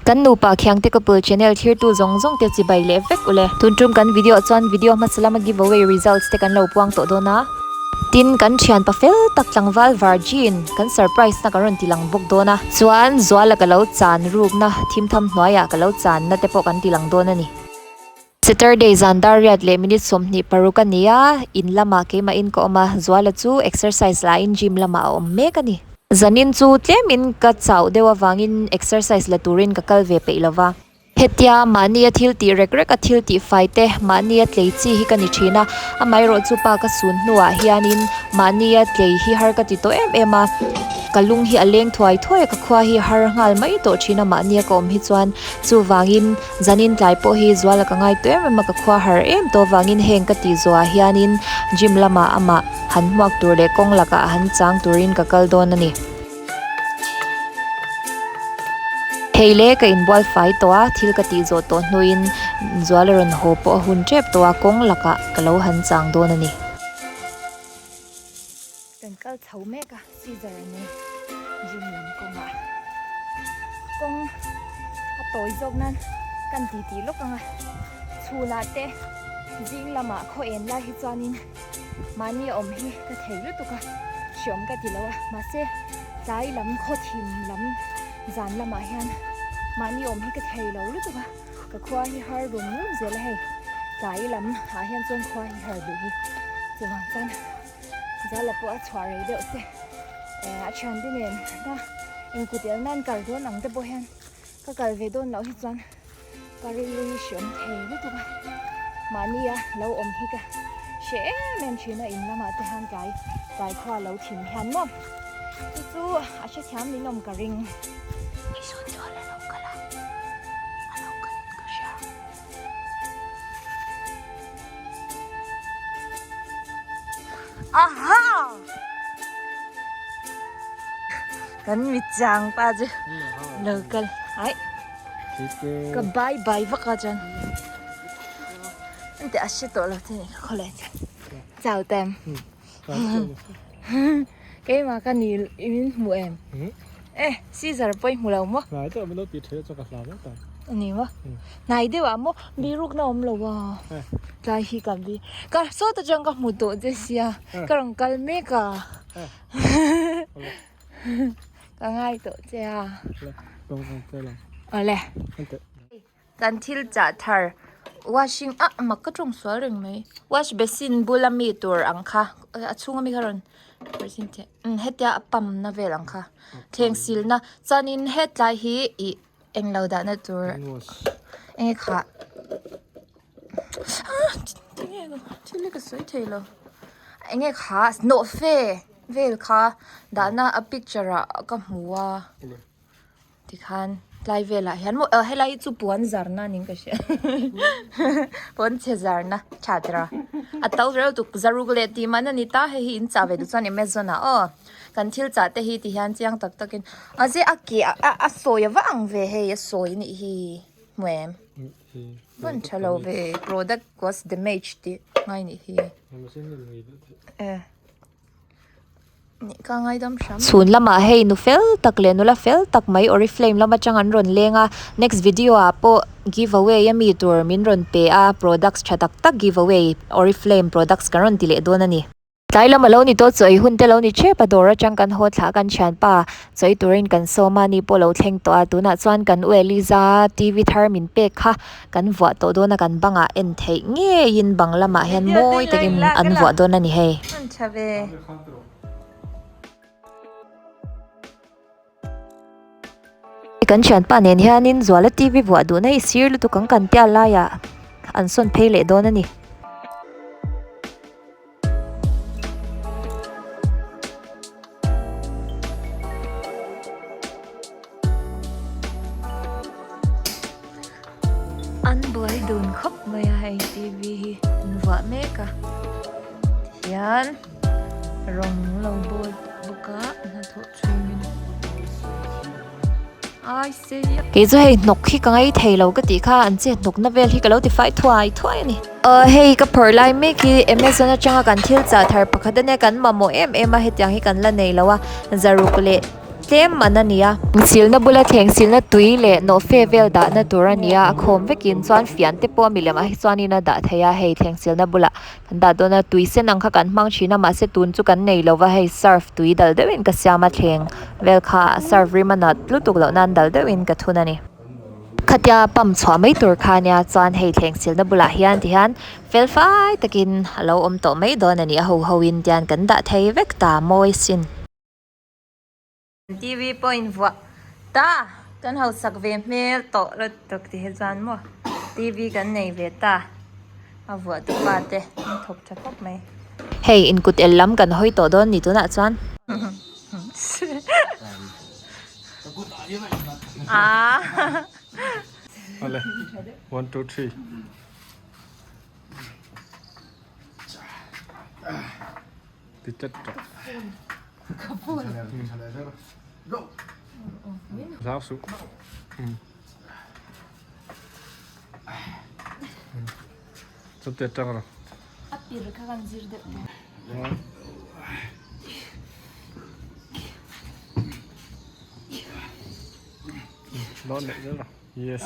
Kan nupa Khiangte Couple channel thlirtu zawng zawng te chibai leh vek ule. Tun tum kan video ah chuan video hmasa lama giveaway results te kan lo puang tawh dawn a. Tin, kan thianpa fel tak tlangval Virgin kan surprise na kan rawn ti lang bawk dawn a. Chuan Zuala ka lo chan rukna thimtham hnuaiah ka lo channa te pawh kan ti lang dawn a ni. Saturday zan dar riat leh minute 26 a ni a, in lamah keimahin ka awm a, Zuala chu exercise lahin gym lamah a awm mek a ni. Zanin chu tlemin ka chauh deuh avangin exercise la turin ka kal ve peih lova. Hetia mahnia thil tih rek rek a thil tih fai te, mahnia tlei chi hi ka ni thin a, amaherawhchu pa ka sun hnuah hianin mahnia tlei hi har ka ti tawh em em a, ka lung hi a leng thuai thuai a, ka khua hi a har nghal mai tawh thin a mahnia ka awm hi chuan. Chuvangin, zanin tlai pawh hi Zuala ka ngai tawh em em a, ka khua har em tawh avangin heng ka tih zawhah hianin gym lamah amah han hmuak tur leh kawng lakah han chang turin ka kal dawn a ni. Thei le ka inbual fai tawh a, thil ka tih zawh tawh hnuin Zuala rawn haw pawh a hun tep tawh a, kawng lakah ka lo han chang dawn a ni. Kan kal chho mek a scissor a ni gym lam kawngah kawng a tawi zawk nan kan ti tih lawk ang a chhunah te zing lamah khaw en lai hi chuanin mahni a awm hi ka thei lutuk a hreawm ka ti lo a mahse tlai lam khaw thim lam zan lamah hian mahni awm hi ka thei lo lutuk a ka khua hi har rum rum zel a hei tlai lam ah hian chuan khua hi har duh hi chuvang chuan. Zala pawh a chhuah rei deuh te eh a thian te nen na inkut el nan kal dawn ang te pawh hian ka kal ve dawn loh hi chuan ka rilru hi hreawm thei lutuk a mahni a lo awm hi ka hre em em thin a in lamah te hian tlai tlai khua lo thim hian maw chu chu a hrethiam min awm ka ring. Aha! Kan mi chang pa chu lo kal ai ka bye bye vak a chuan ante a hre tawh lo che ni ka khawlai chuan chau tem keimah ka ni min hmu em eh Caesar pawh i hmu lo maw a ni maw hnai deuh ah maw biruk na awm lo a tlai hi ka bi ka sawt atang ka hmu tawh che sia ka rawn kal mek a ka ngai tawh che a awle. Kan thil chah thar washing ah mak ka tawng sual reng mai wash basin bula mi tur ang kha a chhunga mi kha rawn hetia a pump na vel ang kha thleng silna chuanin hetlai hi ih englo dahna tur enge khah thil hi ka sawi thei lo enge kha nawhfe vel kha dahna a picture ah ka hmu a. Tikhan tlai velah hian maw ah helai hi chu puan zarna niin ka hria puan chhe zarna tha tira a to reuh tuk zaruk leh tih man a ni ta hei hi in chah ve duh chuan amazon ah aw kan thil chah te hi ti hian chiang tak takin a zia a ke a sawi a va ang ve hei a sawi a nih hi hmu em hman tha lo ve product was damage tih ngai nih hi e. Chhun lamah hei nu fel tak leh nula fel tak mai Oriflame lam atang an rawn leng a, next video ah pawh give away a mi tur min rawn pe a, products tha tak tak give away Oriflame products kan rawn ti leh dawn a ni. Tlai lam a lo ni tawh chaw ei hun te lo ni thep a, dawr atang kan haw thlah kan thianpa chaw ei turin kan sawm a, ni pawh lo thleng tawh a, tunah chuan kan u Eliza TV thar min pek kha kan vuah tawh dawn a kan bangah en theih ngeiin bang lamah hian mawi takin an vuah dawn a ni hei. Kan thianpa nen hianin Zuala TV vuah duhna hi sir lutuk ang kan tia laiah an sawn phei leh dawn a ni. An buai dun khawp mai a hei tv hi an vuah mek a tihian rawng lo bawl bawk a hnathawh chhungin ai se Kei chu hei hnawk hi ka ngai thei lo ka tih kha an che hnawk na vel hi ka lo ti fai thuai thuai a ni. Aw hei ka phawrh lai mek hi Amazon atanga kan thil chah thar pakhat ania kan mamawh em em a hetiang hi kan la nei lo a zaruk leh. tlem man a ni a. Silna bula thleng silna tui leh nawhfe vel dahna tur a ni a, a khawm vekin chuan fian te pawh a milem ah hi chuanin a dah thei a, hei thleng silna bulah kan dah dawn a, tui sen ang kha kan hmang thin a mahse tun chu kan nei lova hei surf tui dal deuhin ka siam a thleng vel kha surf rim a nat lutuk loh nan dal deuhin ka thun a ni. Khatia pump chhuah mai tur kha ania chuan hei thleng silna bulah hian tihian fel fai takin a lo awm tawh mai dawn a ni a ho ho in tian kan dah thei vek ta mawi sin. TV pawh in vuah ta kan hausak ve hmel tawh lutuk ti hi chuan maw TV kan nei ve ta a vuah tu pa te an thawk tha khawp mai. Hei inkut el lam kan hawi tawh dawn ni tunah chuan. Ale 1 2 3 Ti chat tawh. Zau suh. Chute tang rawh. A pir kha kan zir deuh tawh. Dawn leh zel rawh. Yes.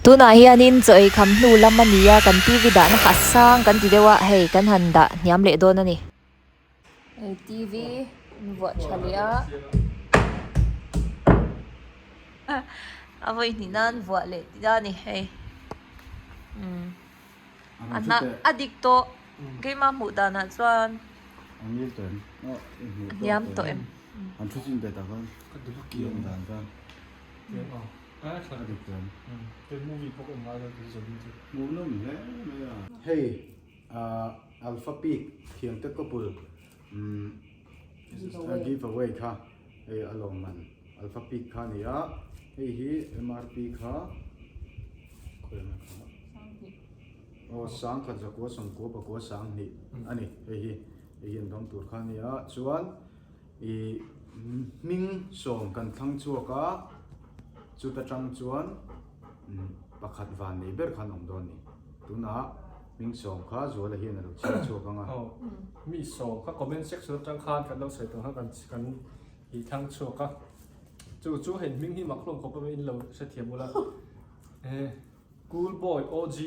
Tunah hianin chaw ei kham hnu lam a ni a, kan TV dahna kha a sang kan ti deuh a, hei kan han dah hniam leh dawn a ni. Hei TV an vuah tha leh a, a vawi hnih nan vuah leh tih a ni hei umm a hna a dik tawh keimah hmuh danah chuan a hniam tawh em. Hei Alpha Peak thiamte couple give away kha hei a lawmman Alpha Peak kha a ni a, hei hi MRP kha khawiah kha aw sangkhat zakua sawmkua pakua sanghnih a ni hei hi hei hi an dawng tur kha a ni a chuan Ih hming sawm kan thlang chhuak a, chuta tang chuan pakhat van nei ber khan awm dawn a ni. Tunah hming sawm kha Zuala hian a lo chhiar chhuak ang a. Aw, mi sawm kha comment section atang khan kan lo sawi tawh kha kan kan ih thlang chhuak a. Chu chu hei hming hi mak hlawm khawp a in lo hrethiam ula. Eh, Cool Boy OG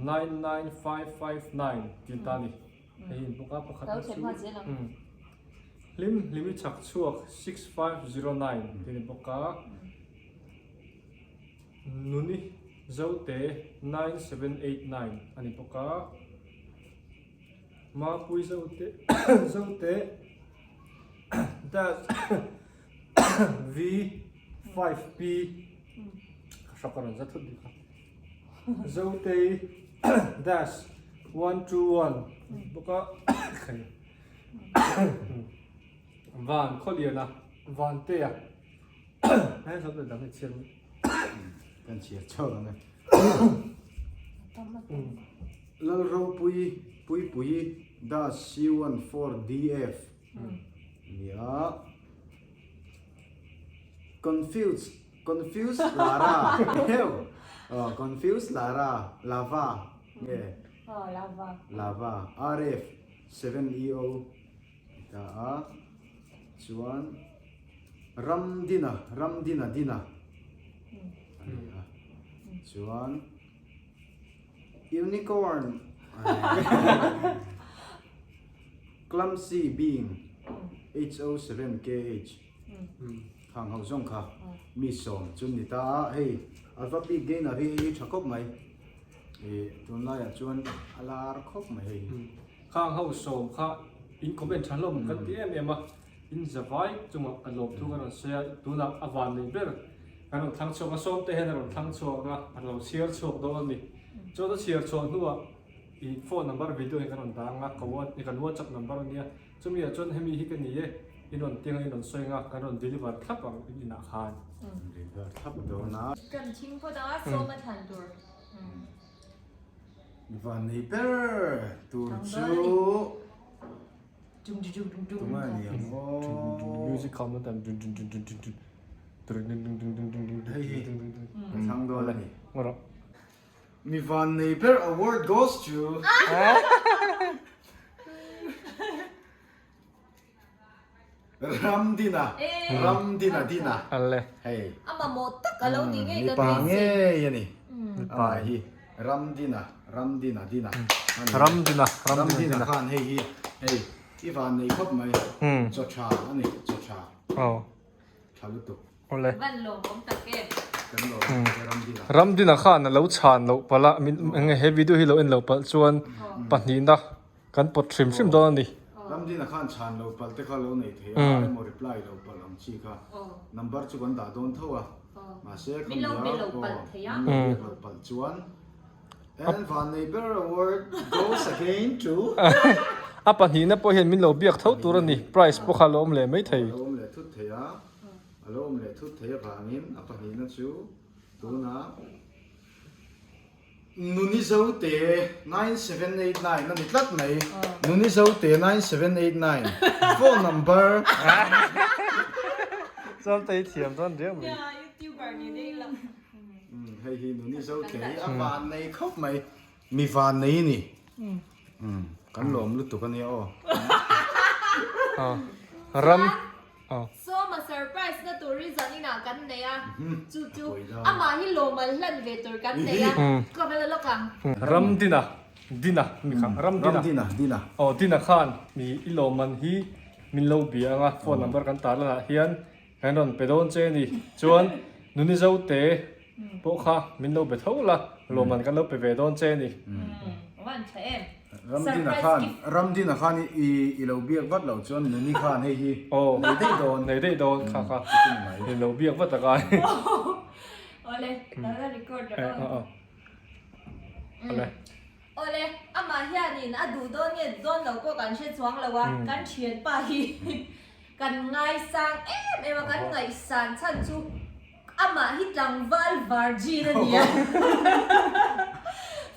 99559 tih ta a ni. Hei in bawk a pakhat na chu hlim hlimi chhak chhuak 6509 tih a ni bawk a nuni zote 9789 a ni bawk a mapui zote zote dash v 5 p ka hrawk a rawn za thut bik a. Zotei dash 121 bawk a khai van khawliana van te a hei sawt leh dang hi chhiar mai kan chhiar chauh ang e Lalropui Puipui dash C14DF nia confused Confused Lara heuh aw Confused Lara Lava nge Aw Lava Lava RF 7EO ti ta a chuan Ramdina Ramdina Dina a ni a chuan Unicorn Clumsy Being HO 7KH Khang ho zawng kha mi sawm chu ni ta a, hei Alpha Peak Gainer hi hei hi tha khawp mai, ih tunlaiah chuan a lar khawp mai hei hi. Khang ho sawm kha in comment tha hlawm kan ti em em a, in zavai chungah ka lawm thu ka rawn sawi a, tunah a van nei ber kan rawn thlang chhuak a, sawmte hian a rawn thlang chhuak a, a lo chhiar chhuak dawn a ni. Chuan a chhiar chhuah hnuah ih phone number video hi kan rawn dang a, ka WhatsApp number a nia. Chumi ah chuan hemi hi ka ni e, in rawn tiang a in rawn sawi ang a, kan rawn deliver thlap ang in inah khan. Deliver thlap dawn a. Kan thing phawt ang a, sawm a thlan tur. Van nei ber tur chu tunga a ni ang aw. Music kha awm tan dun dun dun dun dun dun dun dun dun dun dun dun Hei hi ka thlang dawn a ni. Ngaw rawh. Mi van nei ber award goes to Ramdina Ramdina Dina Alle. Hei. A mamawh tak a lo ni ngei kan Mipa ngei a ni. Amah hi Ramdina Ramdina Dina a ni. Ramdina Ramdina khan hei hi hei i van nei khawp mai. Chaw tha a ni chaw tha. Aw. Tha lutuk. Awle. Van lawmawm tak em. Kan lawm e Ramdina. Ramdina khan a lo chhan loh palh a min enge he video hi lo en loh palh chuan pahnihna kan pawt hrim hrim dawn a ni. Ramdina khan chhan loh palh te kha lo nei thei a emaw reply loh palh ang chi kha number chu kan dah dawn tho a mahse Min lo be loh palh thei a. Min lo biak loh palh chuan and Vannei ber award goes again to A pahnihna pawh hian min lo biak tho tur a ni prize pawh kha a lo awm leh mai thei. A lo awm leh thut thei a. A lo awm leh thut thei avangin a pahnihna chu tunah Nunizote 9789 a ni tlat mai. Nunizote 9789 phone number. Chuan tei thiam chuan riau mai. Youtuber ni daih lo. Hei hi Nunizote hi a van nei khawp mai. Mi van nei ni. Kan lawm lutuk a nia aw. Ram. Sawma surprise na tur hi zaninah kan nei a, chu chu amah hi lawmal hlan ve tur kan nei a, ka va la lawk ang. Ram Dina, Dina mi kha, Ram Dina. Ram Dina, Dina. Aw Dina khan mi i lawmman hi min lo bia ang a, phone number kan tar lanah hian kan rawn pe dawn che a ni. Chuan Nuni Zote pawh kha min lo be tho la, lawmman kan lo pe ve dawn che a ni. Van tha em. Ramdina khan Ramdina khan i i lo biak vat lo chuan Nuni khan hei hi nei daih dawn. Nei daih dawn kha kha i lo biak vat a kai. Awle, lo la record rawh aw. Awle. Awle, amah hianin a duh dawn nge dawn lo pawh kan hre chuang lo a, kan thianpa hi kan ngaisang em em a, kan ngaihsan chhan chu Amah hi tlangval virgin a ni a.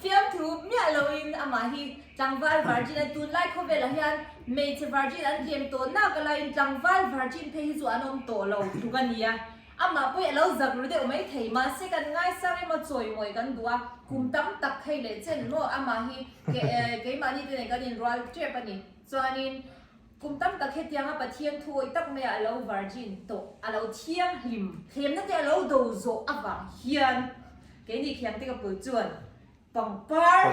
Fiamthu miah loin amah hi tlangval virgin a ni. Tunlai khawvelah hian hmeichhe virgin an tlem tawh nak alaiin tlangval virgin phei hi chu an awm tawh lo tluk a ni a. Amah pawh hi a lo zak ru deuh mai thei. Mahse kan ngaisang emaw chawimawi kan duh a, kum tam tak hei leh chen maw amah hi keimahni te nen kan inrual tep a ni. Chuanin. Kum tam tak hetianga Pathian thu awih tak maiah a lo virgin tawh, a lo thianghlim thlemna te a lo do zawh avang hian keini khiangte ka pul chuan pangpar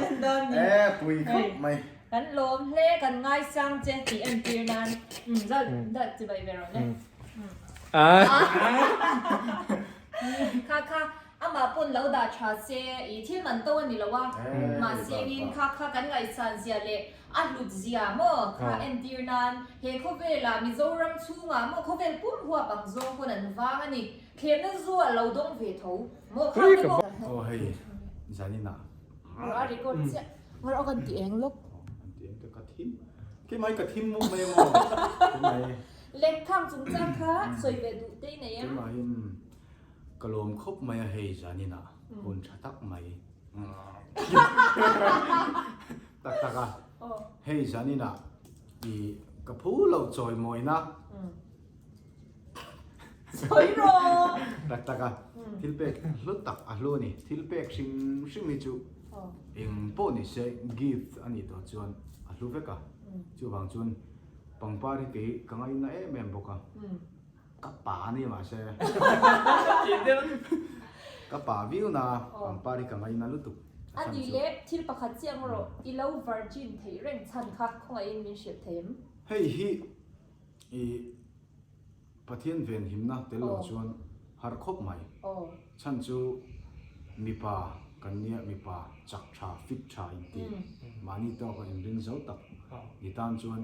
kan dawn ni. E pui khawp mai. Kan lawm hle, kan ngaisang che tih entir nan zat zat chibai ve rawh le. Kha kha Amah pawn lo dah tha se i thil man to a ni lo a, mahsengin kha kha kan ngaihsan zia leh a hlut zia maw kha entir nan he khawvelah Mizoram chhungah maw khawvel pum huap ang zawng pawn an vang a ni. Thlemna zu a lo dawng ve tho maw kha te pawh. Aw hei zaninah. Aw a record chiah. Ngar aw kan ti eng lawk. Kan ti eng te ka thim. Keimah hi ka thim muk mai maw. Keimah hi. Lehkhang chungchang kha sawi ve duh te i nei em? Keimah hi Ka lawm khawp mai a hei zaninah hun tha tak mai tak tak a hei zaninah i ka phu loh chawimawina tak tak a thil pek hlu tak a hlu a ni thil pek hrim hrim hi chu eng pawh ni se gift a nih tawh chuan a hlu vek a chuvang chuan pangpar hi kei ka ngaina em em bawk a. Ka pa a ni mahse ka pa viau na pangpar hi ka ngaina lutuk A ni le, thil pakhat chiang rawh, i lo virgin theih reng chhan kha khawngaihin min hrilh thei em? Hei hi i Pathian venhimna tel lo chuan har khawp mai. Chhan chu mipa kan nia mipa chak tha fit tha inti mahni tawka inring zo tak ni tan chuan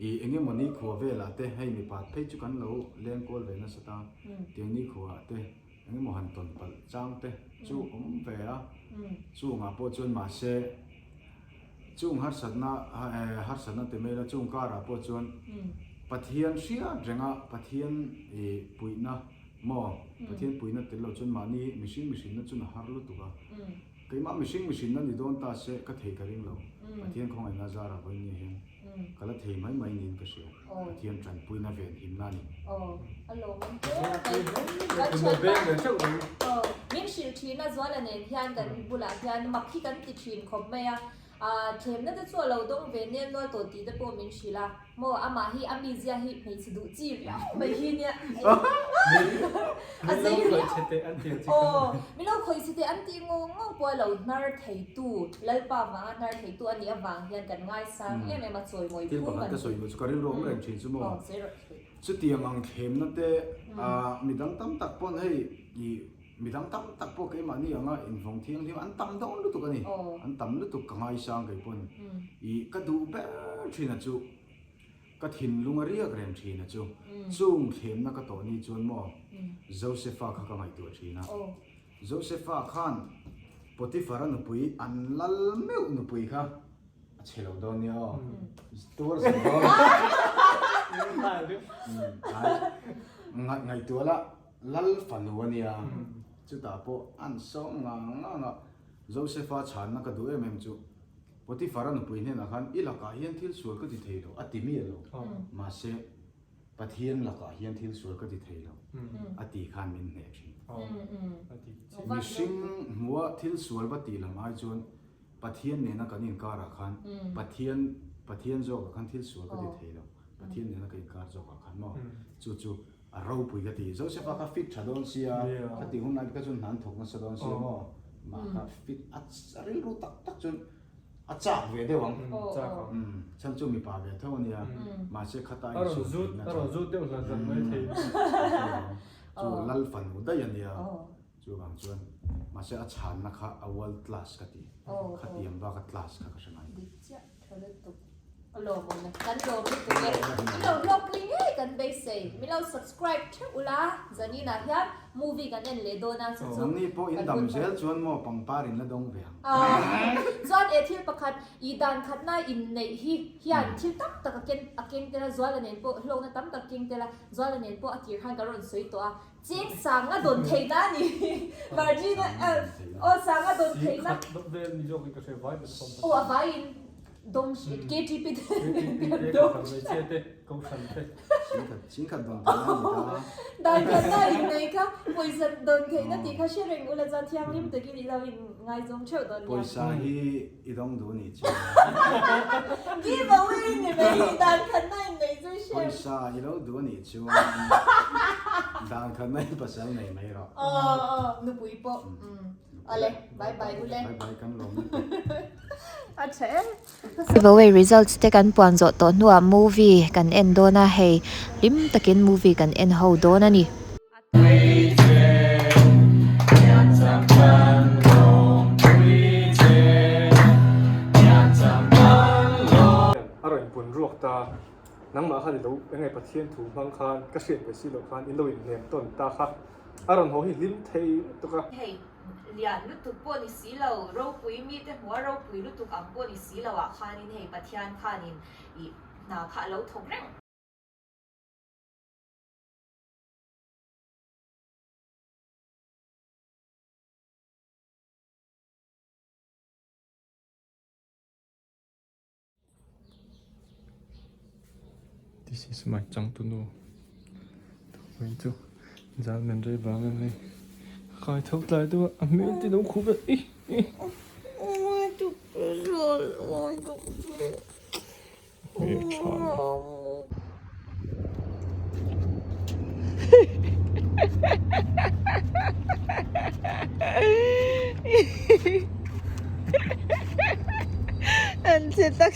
I eng emaw nikhua velah te hei mipa phei chu kan lo leng kawl ve nasa ta, tiang nikhua ah te eng emaw han tawn palh chang te chu awm ve a, chungah pawh chuan mahse chung harsatna harsatna ti mai ila chung karah pawh chuan Pathian hriat renga Pathian i puihna maw Pathian puihna tel lo chuan mahni mihring mihrinna chuan a har lutuk a, keimah mihring mihrinna ni dawn ta se ka thei ka ring lo. Pathian khawngaihna zarah vawiin ni hian ka la thei mai mai niin ka hria. Pathian tanpuina ven himna a ni. Aw, a lawmawm hle mai. Kan thianpa aw, min hrilh thin a Zuala nen hian kan bulah hian mak hi kan ti thin khawp mai a. Thlemna te chu a lo dawng ve nel nual tawh tih te pawh min hrilh a. Maw amah hi a mizia hi hmeichhe duh chi riau mai hi nia. A zei riau. Aw, min lo khawih chhe teh an tih ngawng ngawng pawh a lo hnar theitu, Lalpa vanga hnar theitu a nih avang hian kan ngaisang em em a, chawimawi Thil phu pakhat kan ka sawi duh chu ka rilru awm reng thin chu maw. Chutiang ang thlemna te midang tam tak pawn hei ih Midang tam tak pawh keimahni anga invawng thianghlim an tam dawn lutuk a ni. An tam lutuk ka ngaisang kei pawn. Ih ka duh ber thin a chu ka thinlung a riak reng thin a chu. Chung thlemna ka tawh ni chuan maw Josepha kha ka ngaihtuah thin a. Josepha khan Potiphar-a nupui an lal meuh nupui kha a chhe lo dawn nia aw. Tuar zel dawn. Ngaihtuah la. Lal fanu a nia, chutah pawh an sawm ngang ngang a, Josepha chhanna ka duh em em chu Potiphar-a nupui hnenah khan i lakah hian thil sual ka ti thei lo a ti miah lo, mahse Pathian lakah hian thil sual ka ti thei lo a ti khan min hneh thin. Mihring hmua thil sual va tih lam ai chuan Pathian nena kan inkarah khan Pathian Pathian zawkah khan thil sual ka ti thei lo, Pathian nena ka inkar zawkah khan maw chu chu A ropui ka ti. Joseph a kha fit tha dawn sia, kha tih hun lai kha chuan hna an thawk nasa dawn sia maw? Mah kha fit a rilru tak tak chuan a chak ve deuh ang. Chak ang. Umm chhan chu mipa ve tho a nia. Mahse khata A rawn zut a rawn zut deuh hlat hlat mai thei. Chu lal fanu daih a nia. Chuvang chuan mahse a chhanna kha a world class ka ti. Khatiang bak a class kha ka hre ngai. Dik chiah tha lutuk. A lawmawm e, kan lawm lutuk e. Min lo hlawkpui ngei kan beisei. Min lo subscribe theuh ula, zaninah hian movie kan en leh dawn a, chu chu Nangni pawh in dam zel chuan maw pangpar in la dawng ve ang. Chuan e thil pakhat i dan khatna in neih hi hian thil tam tak a ken a keng tel a, Zuala nen pawh hlawkna tam tak keng tel a, Zuala nen pawh a tir khan ka rawn sawi tawh a, Cheng sanga dawn theihna a ni. Margin aw sanga dawn theihna. Khat dawt vel ni zawk in ka hria vai bet sawm. Aw a vaiin dawng hri KTP te KTP te kohhran hmeichhia te kohhran te. Chingkhat dawn theihna a ni ta. Dan khatna in nei kha pawisa dawn theihna tih kha hre reng ula chuan thianghlim takin i lo in ngaizawng theuh dawn nia. Pawisa hi i dawng duh nih chu. Give away ni mai dan khatna in nei chu i hre. Pawisa i lo duh nih chuan dan khatna in pasal nei mai rawh. Aw aw nupui pawh awle bye bye ule. Bye bye kan lawm lutuk. A tha em. Giveaway results te kan puan zawh tawh hnuah movie kan en dawn a hei hlim takin movie kan en ho dawn a ni. A rawn inpun ruak ta, nangmah khan i lo eng nge Pathian thu hmang khan ka hriat ve si loh khan in lo inhnem tawn ta kha a rawn haw hi hlim thei lutuk a. Hei lian lutuk pawh ni si lo, ropui mite hmuh a ropui lutuk ang pawh ni si lo ah khanin hei Pathian khanin ih hna kha a lo thawk reng. This is my changtunu vawiin chu zan men rei vang em hei kai tho tlai deuh a a hmel te lo khup a ih ih An che tak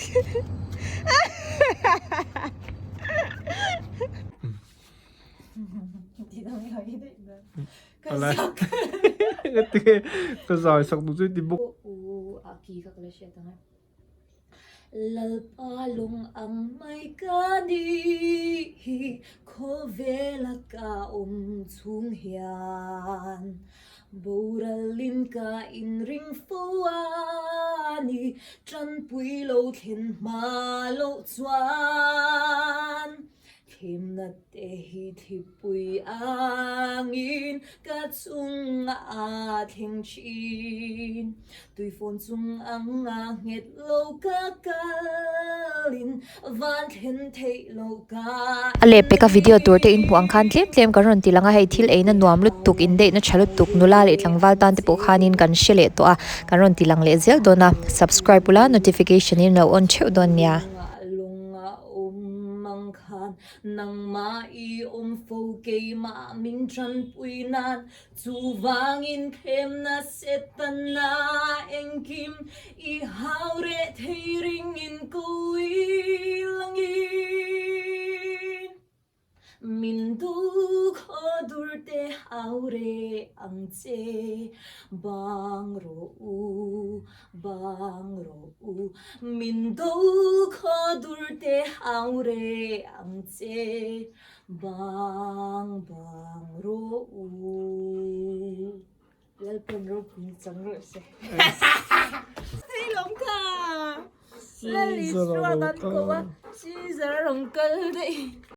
Ka zai sak duh chu i ti bawk. Lalpa lung ang mai ka ni hi khawvela ka awm chhung hian Boralin ka inring fo a ni tanpui lo thlen hma loh chuan. Thimna te hi thipui angin ka chungah a thleng thin. Tuifawn chung anga nghet lo ka kalin van thlen theih lo ka A leh peka video tur te in hmuh ang khan tlem tlem kan rawn ti lang a, hei thil eina nuam lutuk, indeihna tha lutuk, nula leh tlangval tan te pawh khanin kan hre leh tawh a, kan rawn ti lang leh zel dawn a, subscribe ula notification in lo on theuh dawn nia. Lung a awm ang khan nangmah i awm fo keimah min tanpui nan chuvangin thlemna setana engkim i hau reh thei ringin ko i langin min duh khaw dur te hau reh ang che bang rawh u Bang rawh u, min do khaw dur te hau reh ang che, bang bang rawh u. Lalpan ropui chang rawh se. Hei lawm kha Lali chuan an ko a, Caesar a rawn kal daih.